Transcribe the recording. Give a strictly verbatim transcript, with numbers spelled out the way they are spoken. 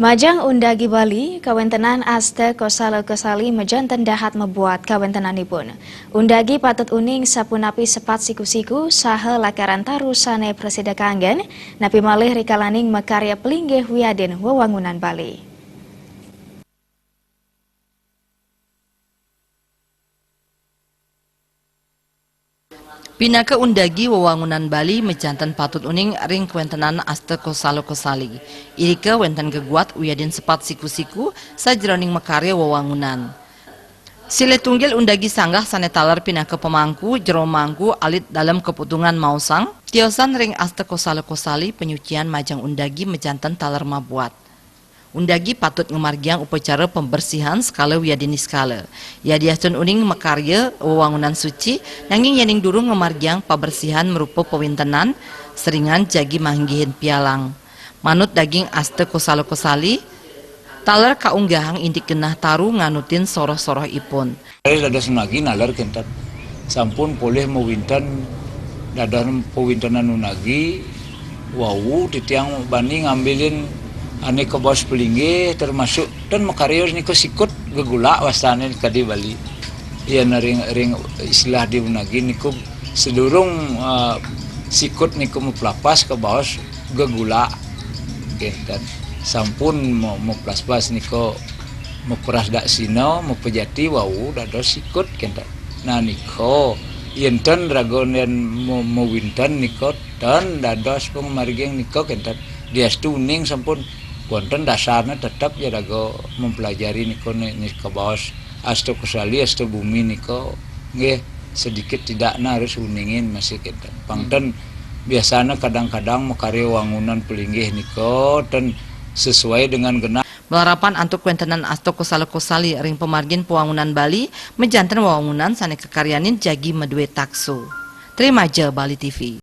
Majang undagi Bali, kawéntenan Asta Kosala Kosali majanten dahat mabuat kawéntenanipun. Undagi patut uning sapunapi sepat siku-siku saha lakaran taru sané prasida kanggén, napi malih rikalaning makarya pelinggih wiadin wewangunan Bali. Pinaka undagi wewangunan Bali majanten patut uning ring kawéntenan Asta Kosala Kosali. Irika wénten geguat wiadin sepat siku-siku sajeroning makarya wewangunan. Silih tunggil undagi sanggah sané taler pinaka pamangku, jero mangku, alit dalem kaputungan maosang, tiosan ring Asta Kosala Kosali panyucian majang undagi majanten taler mabuat. Undagi patut ngamargiang upacara pambersihan sekala wiadin niskala. Yadiastun uning makarya wewangunan suci, nanging yéning durung ngamargiang pabersihan marupa pawintenan, seringan jagi manggihin pialang. Manut daging Asta Kosala Kosali, taler kaunggahang indik genah taru nganutin soroh-sorohipun. Raris dados undagi naler kénten. Sampun polih mawinten dados pawintenan undagi, wau titiang bani ngambilin ané kabaos pelinggih, termasuk ten makarya nika sikut gegulak wastané kadi Bali. Yén ring, ring istilah di undagi niku sedurung, eh, sikut niku maplapas kabaos gegulak. Kénten. Sampun ma-, maplaspas nika maperas daksina, mapejati wau dados sikut kénten. Nah nika, yén ten raga yén ma-, mawinten nika ten dados pangamargiang nika kénten. Diastu uning sampun wonten dasarna tetep ya raga mempelajari nika ni-, nika baos Asta Kosali, Asta Bumi nika nggih sedikit tidakna harus uningin masih kénten. Pang ten biasana kadang-kadang makarya wangunan pelinggih nika ten sesuai dengan genah. Malarapan antuk kawéntenan Asta Kosala Kosali ring pamargin pawangunan Bali, majanten wewangunan sané kakaryanin jagi madué taksu. Trimaja Bali T V.